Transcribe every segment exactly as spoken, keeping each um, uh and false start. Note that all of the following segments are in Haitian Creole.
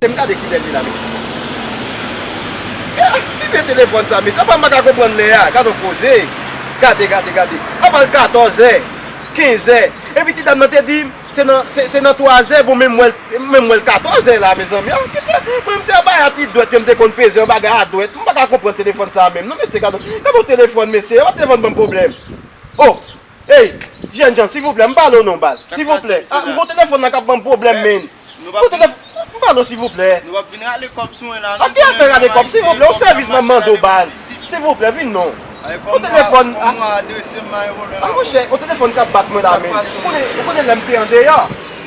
M gade kilè l ye la, mesye. Gade, ki vye telefòn sa, mesye? Apa m pa ka konprann lè a? Gade yon koze. Gade, gade, gade. Apa l katòz è, kenz è. Epi ti dam nan te di m, se nan, se, se nan twazè, bon, men m wè l, men m wè l katòz è la, mezanmi. Ah, kite, mwen, m se bagay a ti dwèt ke m te konn peze, yon bagay a dwèt. M pa ka konprann telefòn sa menm. Non, mesye, gade, gade yon telefòn, mesye. Yon telefòn ban m pwoblèm. Oh! Ey, jènjan, silvouplè, m pale w non, baz. Silvouplè. Ah, m gon telefòn nan k ap ban m pwoblèm, men. Gon telefòn, m pale w, silvouplè. Nou p ap vin rale kòb sou mwen la, non. Ki afè rale kòb, silvouplè? Yon sèvis m ap mande w, baz. Silvouplè, vin non. Gon telefòn, ah, monchè, gon telefòn k ap bat mwen la, men. Ou konnen, ou konnen lè m te andeyò.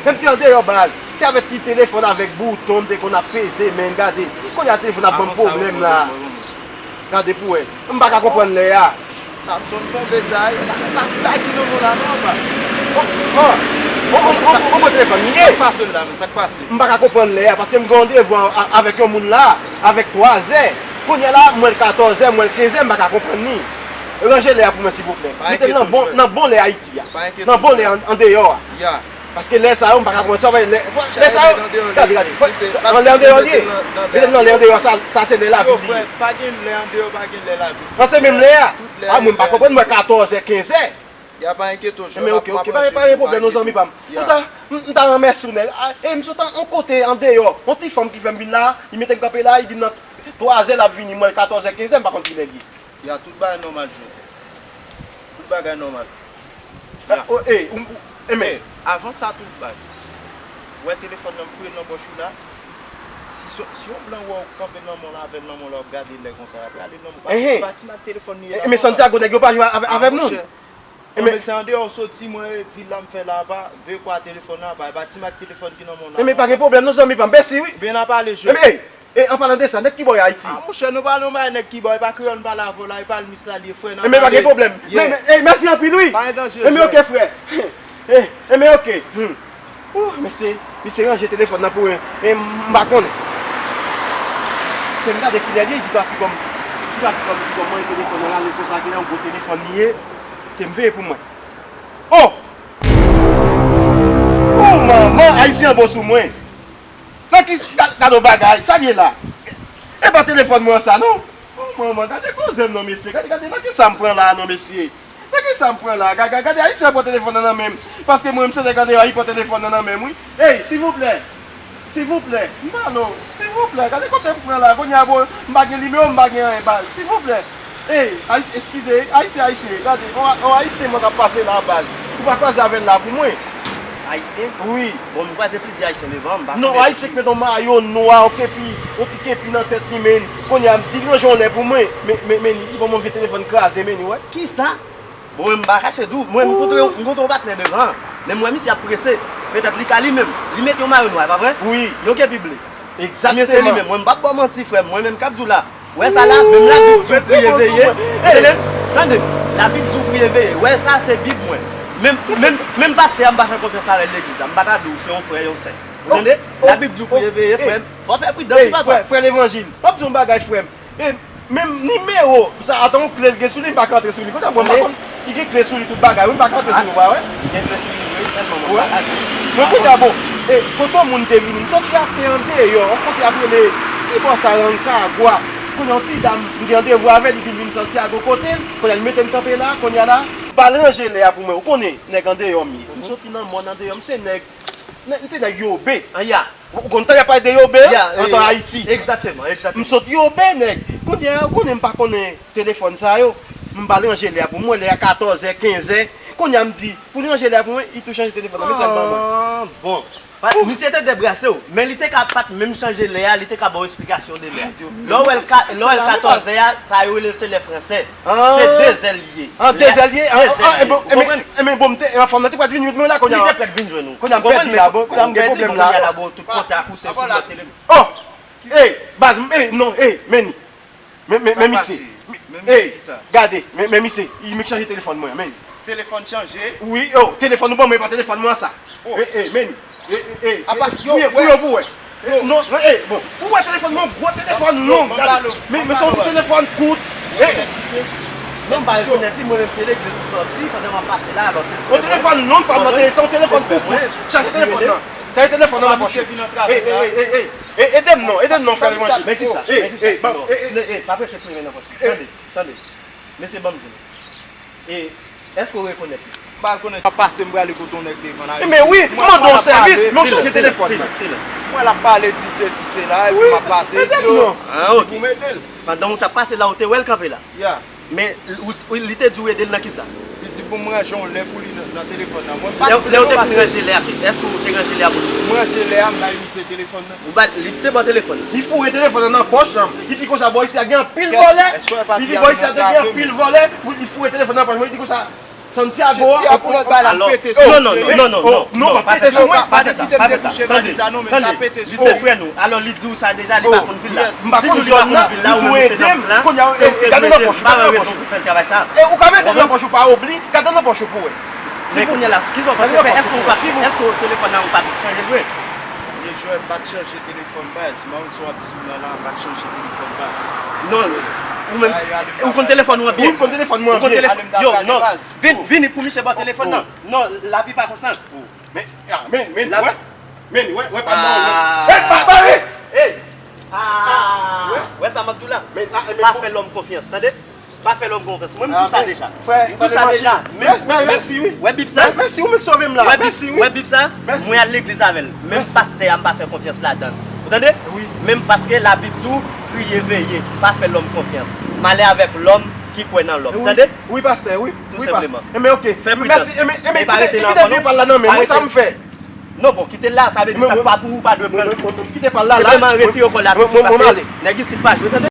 Lè m te andeyò, baz. Se avèk ti telefòn avèk bouton m te konn ap peze, men, gade. Kounye a telefòn ap ban m pwoblèm la. Gade pou wè. M pa ka konprann lè a. Samson tonbe sa, e pa, e pa ti bagay ki nan men w la non, pa. Oh, oh, oh, oh, oh, oh, bon telefòn li ye. Sa k pase la, men, sa k pase? M pa ka konprann lè a, paske m gen randevou a, a, avèk yon moun la, avèk twazè. Kounye a la, m wè l katòzè, m wè l kenzè, m pa ka konprann li. Ranje lè a pou mwen, silvouplè. Mete l nan bon, nan bon lè Ayiti a. Nan bon lè an, andeyò a. Paske lè sa yo, m pa ka pran sa, lè, lè sa yo, gade, gade, anlè andeyò li ye. Mete l nan lè andeyò, sa, sa se lè lavi li ye. Pa gen lè andeyò, pa gen lè lavi. Sa se menm lè a. A, mwen, m pa konprann, mwen, katòzè, kenzè. Ya, pa enkyete w, jèn, men, ok, ok, pa, pa gen pwoblèm, non, zanmi pa m. Poutan, m, m ta renmen sou nèg. A, e, m sot yon kote andeyò, yon ti fanm ki fè m vin la, li mete m kanpe la, li di m nan twazè l ap vini, mwen, katòzè, kenzè, m pa konn kilè li ye. Ya, tout bagay nòmal, jèn. Tout bagay nòmal. Ya. Oh, ey, ou, ou, e, men. Avan sa, tout bagay. Ou wè telefòn nan, m foure l nan pòch ou la. Si, si yon blan wè w kanpe nan men w la, avè l nan men w la, w ap gade lè konsa, l ap rale nan men w. Pa, pa ti mak telefòn li ye la. E, men Santiago, nèg yo pa jwe avè, avè moun. Kòm se andeyò w soti, mwen, vil la m fè la, pa, veye kwa telefòn la, pa, pa ti mak telefòn ki nan men w la. E, men pa gen pwoblèm, non, zanmi pa m. Mèsi, wi. Byen ap pale, jèn. E, men, ey, E, an palan de sa, nèg ki bò y Ayiti? Ah, monchè, nou pale yon bagay nèg ki bò, e pa kreyòl m pale avè w la, e pa l mis la li ye, frè, n ap pale. E men pa gen pwoblèm. Men, men, ey, mèsi anpil, wi. Pa gen danje, frè. E men, ok, frè. E, e men, ok. Hmm. Ouh, mesye, misye ranje telefòn nan pou mwen. E m pa konnen. Te m gade kilè li ye, li di pa pi kòm, li pa pi kòm, pi kòm mwen, telefòn nan la, li konsa, gen yon gwo telefòn li ye. Te m veye pou mwen. Oh! Oh, manman, Ayisyen an bon sou mwen. Nan ki, gad, gad yon bagay, sa l ye la? E pa telefòn mwen an sa, non? Oh, manman, gade koze m non, mesye. Gade, gade, nan ki sa m pran la, non, mesye? Nan ki sa m pran la? Gade, gade, gade, Ayisyen an pran telefòn nan nan men m. Paske mwen, m se nèg andeyò, li pran telefòn nan nan men m, wi. Ey, silvouplè. Silvouplè. M pale w. Silvouplè. Gade kote m pran la. Kounye a, bon, m pa gen nimewo, m pa gen anyen, baz. Silvouplè. Ey, Ayis-, eskize, Ayisyen, Ayisyen, gade, on, on Ayisyen mwen k ap pase la, baz. Ou pa kwaze avè l la pou mwen? Ayisyen? Wi. Bon, m kwaze plizyè Ayisyen devan, m pa konnen. Non, Ayisyen ki mete yon mayo nwa, yon kepi, yon ti kepi nan tèt li, men kounye a, m di l ranje yon lè pou mwen, men, men, men li ban m yon vye telefòn kraze, men, wè. Kisa? Bon, mwen, m pa kache di w, mwen, m kontre, m kontre yon patnè devan, men m wè misye ap prese, petèt li ka li menm, li mete yon mayo nwa, e pa vre? Wi. Yon kepi ble. Egzakteman. Men se li menm, mwen, m p ap ba w manti, frè m, mwen menm k ap di w la. Wè sa la, menm Labib di w priye veye. Tande, tande, Labib di w priye veye. Wè sa, se Bib mwen. Menm, menm, menm pastè a, m pa fè konfyans avè l legliz la. M pa ka di w se yon frè, yon sè. Ou tande? Labib di w priye veye, frè m. Fò w fè pridans, wi, papa. Frè, frè levanjil. M ap di w yon bagay, frè m. E, menm nimewo, sa, atan yon kle l gen sou li, m pa ka antre sou li. Kounye a, mwen, m pa konn, li gen kle sou li, tout bagay, wi, m pa ka antre sou li, w pa wè? Li gen kle sou li, wi, sèlman mwen pa ka antre. Mwen, kounye a, bon, e, kote yon moun te vini, m soti atè andeyò, yon kote y ap rele, ki bò sa, Rancagua. Kounye a, yon ti dam, m gen randevou avè l, li di m vin Santiago kote l, kounye a, li mete m kanpe la, kounye a la, ba l ranje lè a pou mwen, ou konnen, nèg andeyò m ye. M soti nan mòn andeyò, m se nèg, m se nèg Yobe. Ou konn tan y ap pale de Yobe, an tan Ayiti. Egzakteman, egzakteman. M sot Yobe, nèg. Kounye a, ou konnen m pa konnen telefòn sa yo. M ba l ranje lè a pou mwen, lè a katòzè, kenzè. Kounye a, m di, pou l ranje lè a pou mwen, li tou chanje telefòn nan, men sa l ban mwen. Ah, bon. Misye te debrase w, men li te ka pa t menm chanje lè a, li te ka ba w esplikasyon de lè a. Lè w wè l ka, lè w wè l katòzè a, sa yo rele se lè fransè. Se dezè l ye. An, dezè l ye? An, dezè l ye. Ou konprann? Enben, bon, m te, fanm nan te prèt vin jwenn mwen la, kounye a. Li te prèt vin jwenn ou. Kounye a m pèdi la, bon, kounye a m gen pwoblèm la. Tout kontak ou se sou lòt telefòn. Oh! Ey, baz, ey, non, ey, men, men, men, men misye. Ey, gade, men, men misye, li menm chanje telefòn mwen, men. Telefòn chanje? Wi, oh, telefòn ou ban mwen, pa telefòn mwen sa. Ey, ey, men. Ey, ey, ey, fouye, fouye pou wè. Non, non, ey, bon. Ou wè telefòn mwen, gwo telefòn long, gade. Men, men se yon ti telefòn kout. Ey. Non, m pa rekonèt li, mwen menm se legliz m sòti, pandan m ap pase la, alò se yon telefòn long, pa mwen, se yon telefòn tou kout. Chache telefòn nan. Tande, telefòn nan nan pòch ou. Ey, ey, ey, ey, ey, ede m non, ede m non, frè Levanjil. Men kisa? Men kisa? Ey, ey, non, ey, ey, pa prese fouye men nan pòch ou. Tande, tande. Mesye, ban m di nou. E, èske w rekonèt li? M pa rekonèt. M ap pase, m prale kote yon nèg devan la. Men wi, m mande w sèvis, men w chanje telefòn nan. Silans, silans. Mwen l ap pale, di sesi, sela, epi m ap pase, di yo, di pou m ede l. Pandan w t ap pase la, ou te wè l kanpe la? Ya. Men, ou, ou, li te di w ede l nan kisa? Li di pou m ranje yon lè pou li nan, nan telefòn nan. Mwen, m pa... Lè, lè w te fin ranje lè a, èske w te ranje lè a pou li? M ranje lè a, m bay misye telefòn nan. Ou ba, li te ba w telefòn nan? Li foure telefòn nan nan pòch lan. Li di konsa, bò isi a gen anpil vòlè. Li di bò isi a te gen anpil vòlè. Li foure telefòn nan nan pòch mwen. Li di konsa, Santiago a. Santiago a, pou lòt bagay la, m pete sou ou. Non, non, non, non, non, non, pa pete sou mwen, pa fè sa, pa fè sa. Tande, tande, li se frè nou. Alò, li di w sa deja, li pa konn vil la. Si nou li pa konn vil la, ou menm ou se tanp la, se ou te dwe ede m, m pa wè rezon pou fè l travay sa. E ou ka mete nan pòch ou pa oubli, gade nan pòch ou pou wè. Men kounye a la, kisa w panse fè? Èske ou pa, èske telefòn nan ou pa chanje vre? Byen jwè, m pa t chanje telefòn baz. Mwen, sa w ap di m nan la, m pa t chanje telefòn baz. Non, ou menm, ou konn telefòn ou an byen? Wi, m konn telefòn mwen an byen. Ou konn telefòn, yo, non. Vin, vini pou misye ba w telefòn nan. Non, lavi pa konsa. Men, ah, men, men, wè. Men, wè, wè, pa mwen, wè. Hey, pa, pa, hey! Hey! Ah, wè sa m ap di w la? Pa fè lòm konfyans, tande? Pa fè lòm konfyans. Mwen, m di w sa deja. M di w sa deja. Men, men, mèsi, wi. Wè Bib sa? Mèsi, ou menm k sove m la. Wè Bib, wè Bib sa? Mwen al legliz avè l. Menm pastè a, m pa fè konfyans ladan l. Ou tande? Wi. Menm paske Labib di w, priye, veye, pa fè lòm konfyans. Malè avèk lòm ki kwè nan lòm. Tande? Wi, pastè, wi. Tou senpleman. Enben, oke. Fè pridans. Mèsi, enben, enben, kite, kite pye pa l la nan men mwen, sa m fè? Non, bon, kite l la, sa vle di sa pa pou ou, pa dwe pran l. Kite pa l la, la. Senpleman retire kò l la, tou se pase. Nèg isit pa jwe, tande.